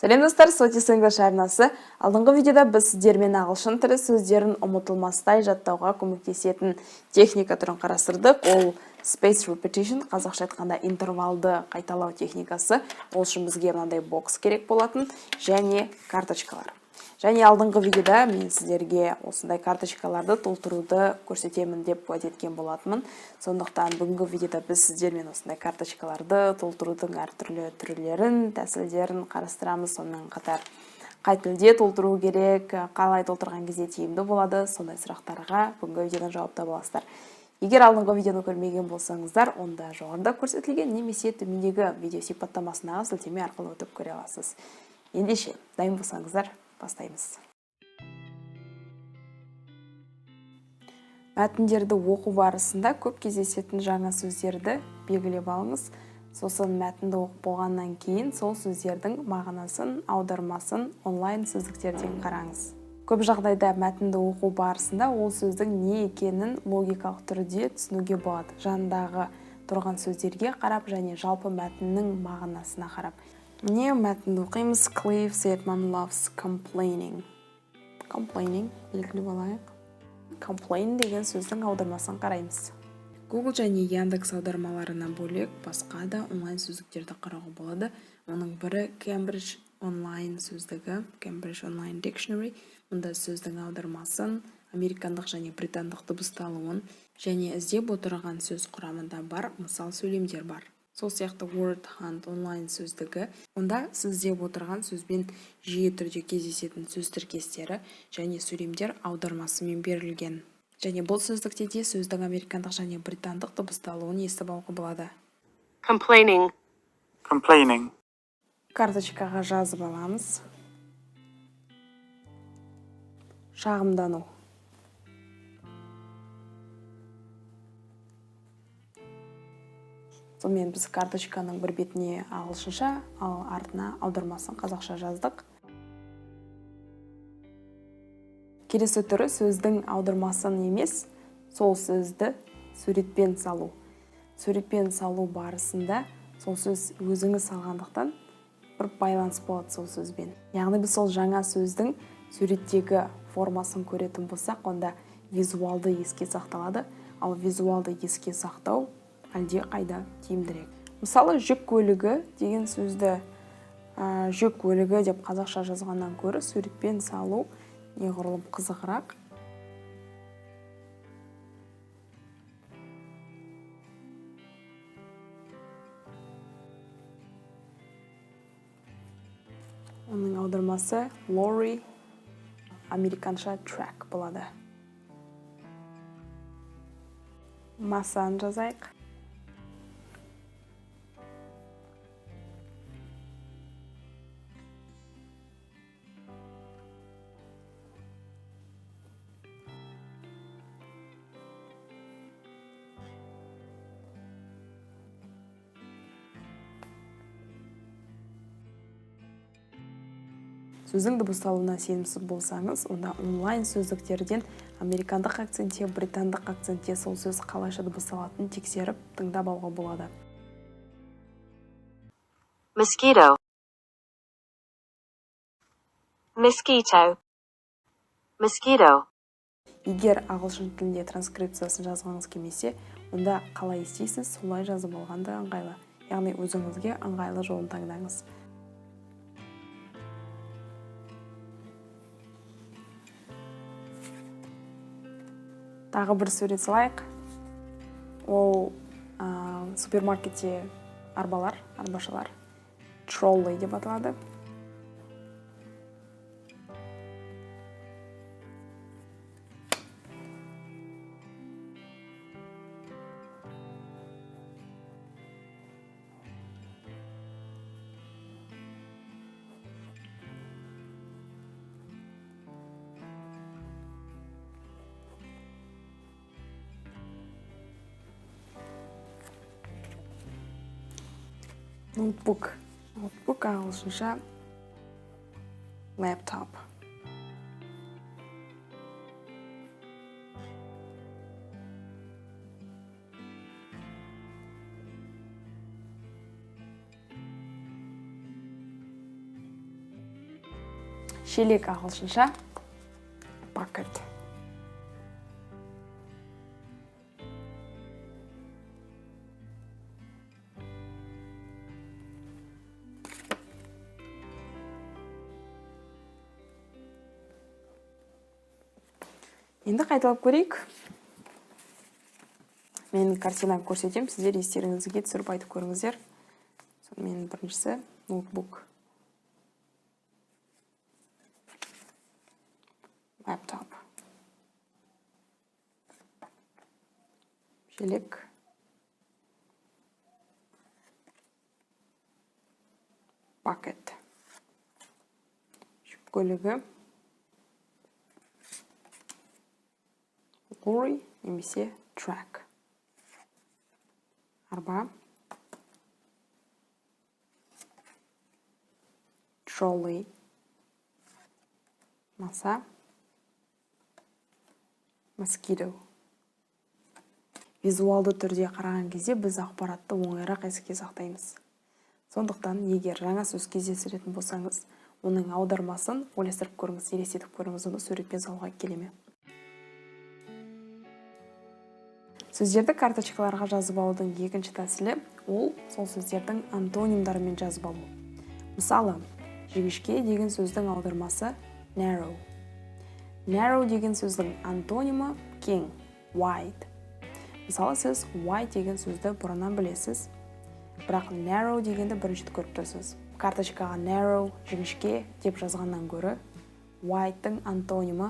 Сәлем, достар! Сотис English арнасы. Алдыңғы видеода біз сіздермен ағылшын тілі сөздерін ұмытылмастай жаттауға көмектесетін техника түрін қарастырдық. Ол spaced repetition, қазақша айтқанда интервалды қайталау техникасы. Ол үшін бізге мынандай бокс керек болатын және карточкалар. Және алдыңғы видеода мен сіздерге осындай карточкаларды толтыруды көрсетемін деп уәде еткен болатынмын. Сондықтан бүгінгі видеода біз сіздермен осындай карточкаларды толтырудың әртүрлі түрлерін, тәсілдерін қарастырамыз. Сонымен қатар қай тілде толтыру керек, қалай толтырған кезде тиімді болады, сондай сұрақтарға бүгінгі видеодан жауап таба аласыздар. Егер алдыңғы видеоны көрмеген болсаңыздар, онда жоғарыда көрсетілген немесе төмендегі видео сипаттамасындағы сілтеме арқылы өтіп көре аласыз. Ендеше, дайын болсаңыздар, бастаймыз. Мәтіндерді оқу барысында көп кездесетін жаңа сөздерді белгілеп алыңыз. Сосын мәтінді оқып болғаннан кейін сол сөздердің мағынасын, аудармасын онлайн сөздіктерден қараңыз. Көп жағдайда мәтінді оқу барысында ол сөздің не екенін логикалық түрде түсінуге болады, жанындағы тұрған сөздерге қарап және жалпы мәтіннің мағынасына қарап. Міне, мәтінді оқимыз. Clive said mom loves complaining. Complaining белгілеп алайық. Complain деген сөздің аудармасын қараймыз. Google және Яндекс аудармаларынан бөлек басқа да онлайн сөздіктерді қарауға болады. Оның бірі Cambridge онлайн сөздігі, Cambridge Online Dictionary. Мұнда сөздің аудармасын, американдық және британдық дыбысталуын және іздеп отырған сөз құрамында бар мысал сөйлемдер бар. Сол сияқты Word Hunt онлайн сөздігі. Онда сіз іздеп отырған сөзбен жиі түрде кездесетін сөз тіркестері және сөйлемдер аудармасымен берілген. Және бұл сөздікте де сөздің американдық және британдық дыбысталуын естіп алуға болады. Complaining. Complaining. Карточкаға жазып аламыз. Шағымдану. Сонымен, біз карточканың бір бетіне ағылшынша, ал артына аудармасын қазақша жаздық. Келесі түрі — сөздің аудармасын емес, сол сөзді суретпен салу. Суретпен салу барысында сол сөз өзіңіз салғандықтан, бір байланыс болады сол сөзбен. Яғни біз сол жаңа сөздің суреттегі формасын көретін болсақ, онда визуалды еске сақталады. Ал визуалды еске сақтау әлде қайда тиімдірек. Мысалы, жүк көлігі деген сөзді жүк көлігі деп қазақша жазғаннан гөрі суретпен салу неғұрлым қызығырақ. Оның аудармасы lorry, американша truck болады. Масаны жазайық. Сөздің дыбысталуына сенімсіз болсаңыз, онда онлайн сөздіктерден американдық акцентте, британдық акцентте сол сөз қалайша дыбысталатынын тексеріп, тыңдап алуға болады. Mosquito. Mosquito. Mosquito. Егер ағылшын тілінде транскрипциясын жазғыңыз келмесе, онда қалай естисіз, солай жазып алған да ыңғайлы. Яғни өзіңізге ыңғайлы жолын таңдаңыз. Тағы бір сурет салайық. Ол супермаркетте арбалар, арбашалар, trolley деп аталады. Ноутбук. Ноутбук ағылшынша laptop. Шелек ағылшынша bucket. Енді қайталап көрейік. Мен картинаны көрсетемін, сіздер естеріңізге түсіріп айтып көріңіздер. Сонымен біріншісі ноутбук. Laptop. Шелек. Bucket. Жүк көлігі. Lorry немесе truck. Арба. Trolley. Маса. Mosquito. Визуалды түрде қараған кезде біз ақпаратты оңайырақ еске сақтаймыз. Сондықтан егер жаңа сөз кездестіретін болсаңыз, оның аудармасын ойластырып көріңіз, елестетіп көріңіз, оны суретпен салуға келе ме? Сөздерді карточкаларға жазып алудың екінші тәсілі ол сол сөздердің антонимдарымен жазып алу. Мысалы, жіңішке деген сөздің аудармасы narrow. Narrow деген сөздің антонимі кең, wide. Мысалы, сіз wide деген сөзді бұрыннан білесіз, бірақ narrow дегенді бірінші рет көріп тұрсыз. Карточкаға narrow, жіңішке деп жазғаннан гөрі wide-тың антонимі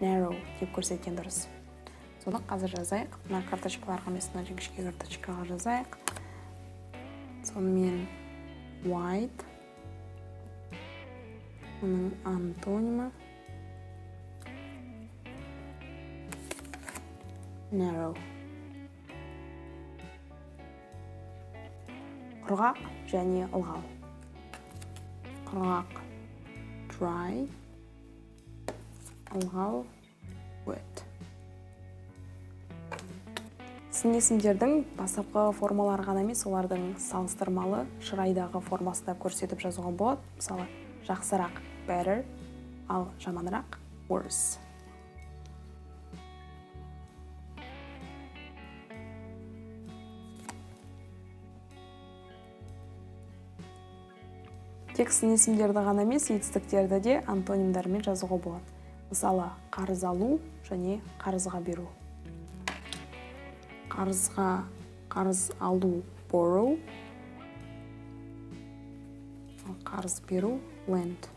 narrow деп көрсеткен дұрыс. Соны қазір жазайық. Мына карточкаларға емес, мына жіңішке карточкаға жазайық. Сонымен wide, оның антонимі narrow. Құрғақ және ылғал. Құрғақ dry, ылғал wet. Сын есімдердің бастапқы формалары ғана емес, олардың салыстырмалы шырайдағы формасын да көрсетіп жазуға болады. Мысалы, жақсырақ better, ал жаманырақ worse. Тек сын есімдерді ғана емес, етістіктерді де антонимдармен жазуға болады. Мысалы, қарыз алу және қарызға беру. Қарызға, қарыз алу borrow, ал қарыз беру lend.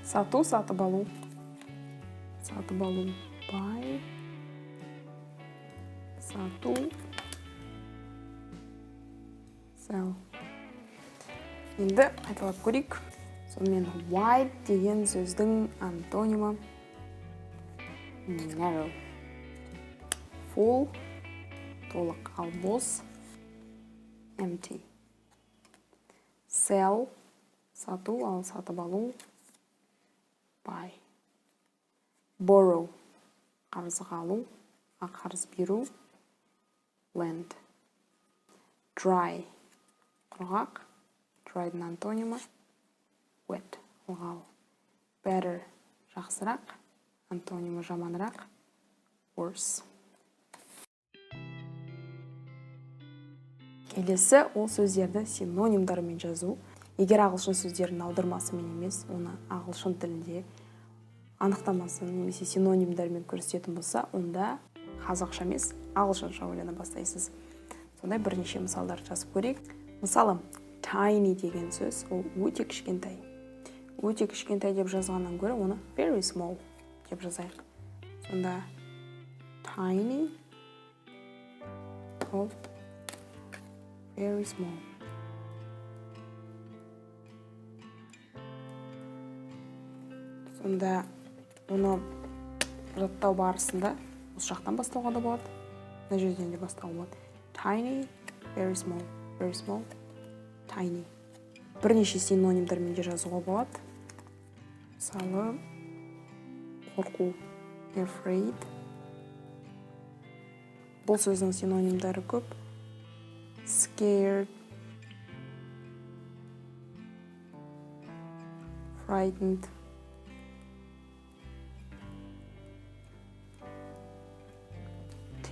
Сату, сатып алу. Сатып алу buy, сату sell. Енді қайталап көрейік. Сонымен wide деген сөздің антонимі narrow. Full, толық, ал бос empty. Sell, сату, ал сатып алу buy. Borrow, қарызға алу, ал қарыз беру lend. Dry, құрғақ, dry'дың антонимі wet, ылғал. Better, жақсырақ, антонимі жаманырақ worse. Келесі ол сөздерді синонимдармен жазу. Егер ағылшын сөздерінің аудармасымен емес, оны ағылшын тілінде анықтамасын немесе синонимдармен көрсететін болса, онда қазақша емес, ағылшынша ойлана бастайсыз. Сондай бірнеше мысалдар жазып көрейік. Мысалы, tiny деген сөз ол өте кішкентай. Өте кішкентай деп жазғаннан гөрі оны very small деп жазайық. Сонда tiny ол very small. Сонда оны жаттау барысында осы жақтан бастауға да болады, мына жерден де бастауға болады. Tiny, very small, very small, tiny. Бірнеше синонимдармен де жазуға болады. Мысалы, қорқу, afraid. Бұл сөздің синонимдары көп. Scared, Frightened,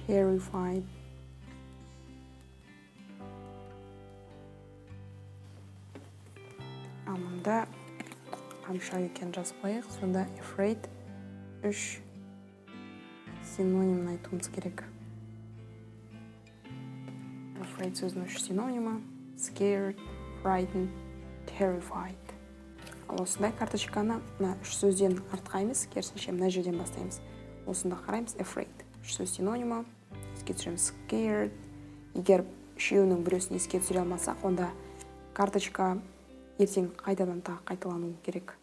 terrified. Ал мұнда қамша екенін жазып қояйық. Сонда afraid үш синонимін айтуымыз керек. Afraid сөзінің үш синонимі: scared, frightened, terrified. Ал осындай карточканы мына үш сөзден артқа емес, керісінше мына жерден бастаймыз. Осында қараймыз, afraid үш сөз синонимі, еске түсіреміз, scared. Егер үшеуінің біреусін еске түсіре алмасақ, онда карточка ертең қайтадан тағы қайталануы керек.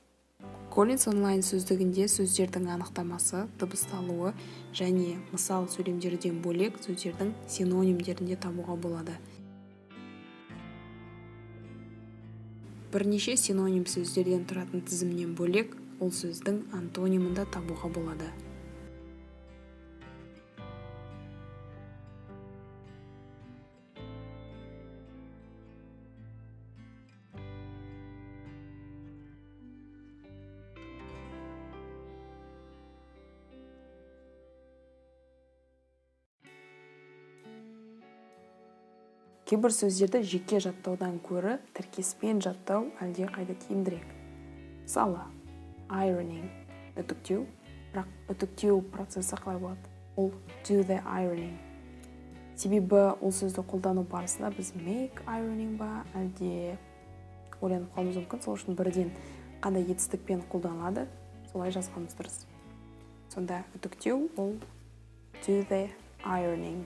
Collins онлайн сөздігінде сөздердің анықтамасы, дыбысталуы және мысал сөйлемдерден бөлек сөздердің синонимдерін де табуға болады. Бірнеше синоним сөздерден тұратын тізімнен бөлек, ол сөздің антонимін да табуға болады. Кейбір сөздерді жеке жаттаудан гөрі тіркеспен жаттау әлдеқайда тиімдірек. Мысалы, ironing үтіктеу, бірақ үтіктеу процесі қалай болады? Ол do the ironing. Себебі ол сөзді қолдану барысында біз make ironing ба, әлде ойланып қалуымыз мүмкін. Сол үшін бірден қандай етістікпен қолданылады, солай жазғанымыз дұрыс. Сонда үтіктеу ол do the ironing.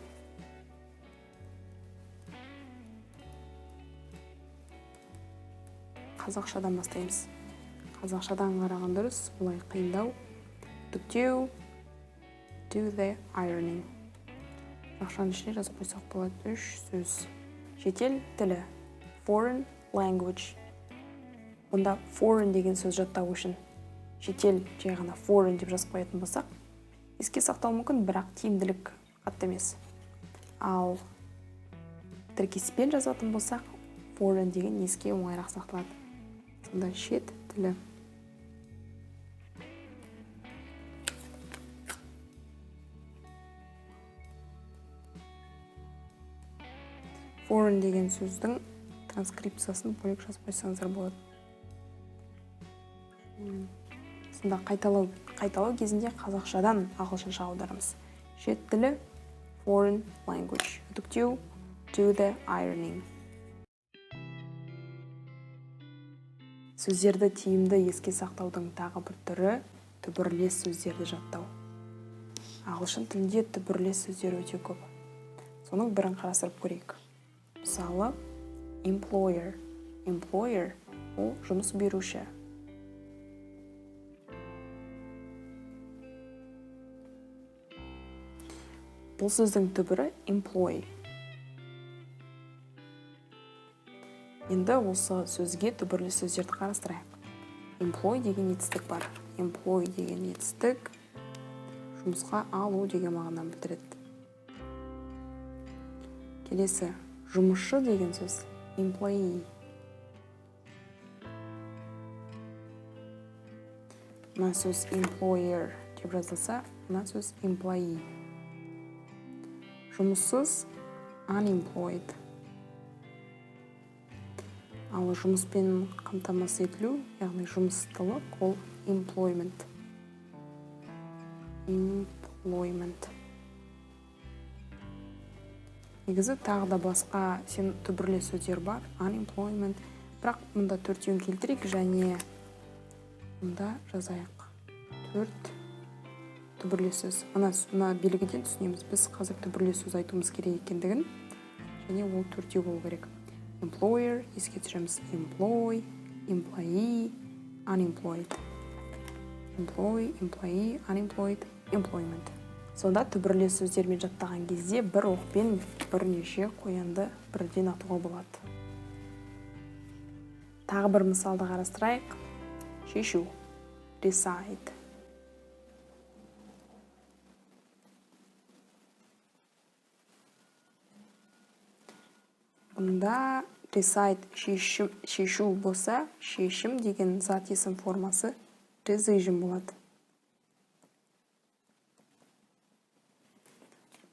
Қазақшадан бастаймыз. Қазақшадан қараған дұрыс, олай қиындау. Үтіктеу, do the ironing. Қазақшаның ішіне жазып қойсақ болады үш сөз. Шетел тілі, foreign language. Бұнда foreign деген сөз жаттау үшін шетел жай ғана foreign деп жазып қоятын болсақ, еске сақтауы мүмкін, бірақ тиімділік қатты емес. Ал тіркеспен жазатын болсақ, foreign деген еске оңайырақ сақталады. Сонда шет тілі. Foreign деген сөздің транскрипциясын бөлек жазып қойсаңыздар болады. Сонда қайталау кезінде қазақшадан ағылшынша аударамыз. Шет тілі foreign language. Үтіктеу do the ironing. Сөздерді тиімді еске сақтаудың тағы бір түрі түбірлес сөздерді жаттау. Ағылшын тілінде түбірлес сөздер өте көп. Соның бірін қарастырып көрейік. Мысалы, employer. Employer ол жұмыс беруші. Бұл сөздің түбірі employ. Енді осы сөзге түбірлі сөздерді қарастырайық. Employ деген етістік бар. Employ деген етістік жұмысқа алу деген мағынаны білдіреді. Келесі жұмысшы деген сөз employee. Мына сөз employer деп жазылса, мына сөз employee. Жұмыссыз unemployed. Ал жұмыспен қамтамасыз етілу, яғни жұмыстылық, ол employment. Employment. Негізі тағы да басқа сен түбірлес сөздер бар, unemployment. Бірақ мұнда төртеуін келтірейік және мұнда жазайық. Төрт түбірлес сөз. Мына белгіден түсінеміз, біз қазір түбірлес сөз айтуымыз керек екендігін, және ол төртеу болу керек. Employer, еске түсіреміз, employ, employee, unemployed. Employ, employee, unemployed, employment. Сонда түбірлес сөздермен жаттаған кезде бір оқпен бірнеше қоянды бірден атуға болады. Тағы бір мысалды қарастырайық. Шешу. Decide. Бұнда Decide шешім, шешу болса, шешім деген зат есім формасы decision болады.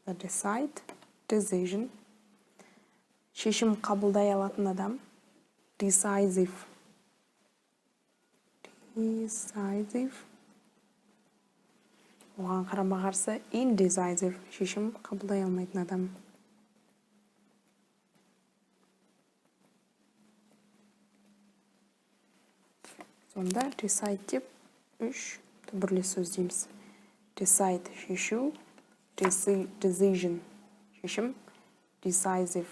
Decide, decision. Шешім қабылдай алатын адам decisive. Decisive. Оған қарама-қарсы indecisive, шешім қабылдай алмайтын адам. Сонда decide деп үш түбірлес сөз дейміз. Decide шешу, decision шешім, decisive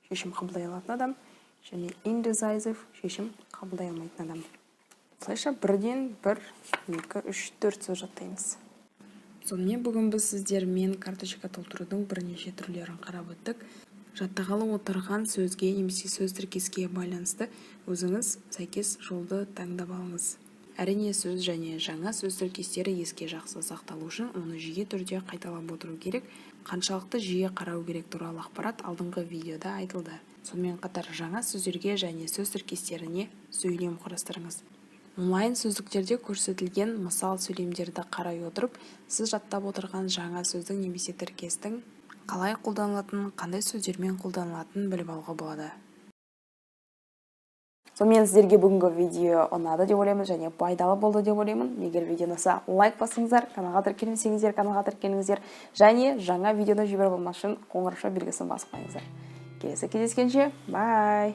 шешім қабылдай алатын адам және indecisive шешім қабылдай алмайтын адам. Осылайша бірден бір, екі, үш, төрт сөз жаттаймыз. Сонымен, бүгін біз сіздермен карточка толтырудың бірнеше түрлерін қарап өттік. Жаттағалы отырған сөзге немесе сөз тіркеске байланысты өзіңіз сәйкес жолды таңдап алыңыз. Әрине, сөз және жаңа сөз тіркестері еске жақсы сақталу үшін оны жиі түрде қайталап отыру керек. Қаншалықты жиі қарау керек туралы ақпарат алдыңғы видеода айтылды. Сонымен қатар жаңа сөздерге және сөз тіркестеріне сөйлем құрастырыңыз. Онлайн сөздіктерде көрсетілген мысал сөйлемдерді қарай отырып, сіз жаттап отырған жаңа сөздің немесе тіркестің қалай қолданылатынын, қандай сөздермен қолданылатынын біліп алуға болады. Сонымен, сіздерге бүгінгі видео ұнады деп ойлаймын және пайдалы болды деп ойлаймын. Егер видео ұнаса, лайк басыңыздар, каналға тіркелмесеңіздер, каналға тіркеліңіздер және жаңа видеоны жіберіп алмас үшін қоңырауша белгісін басып қойыңыздар. Келесі кездескенше, bye!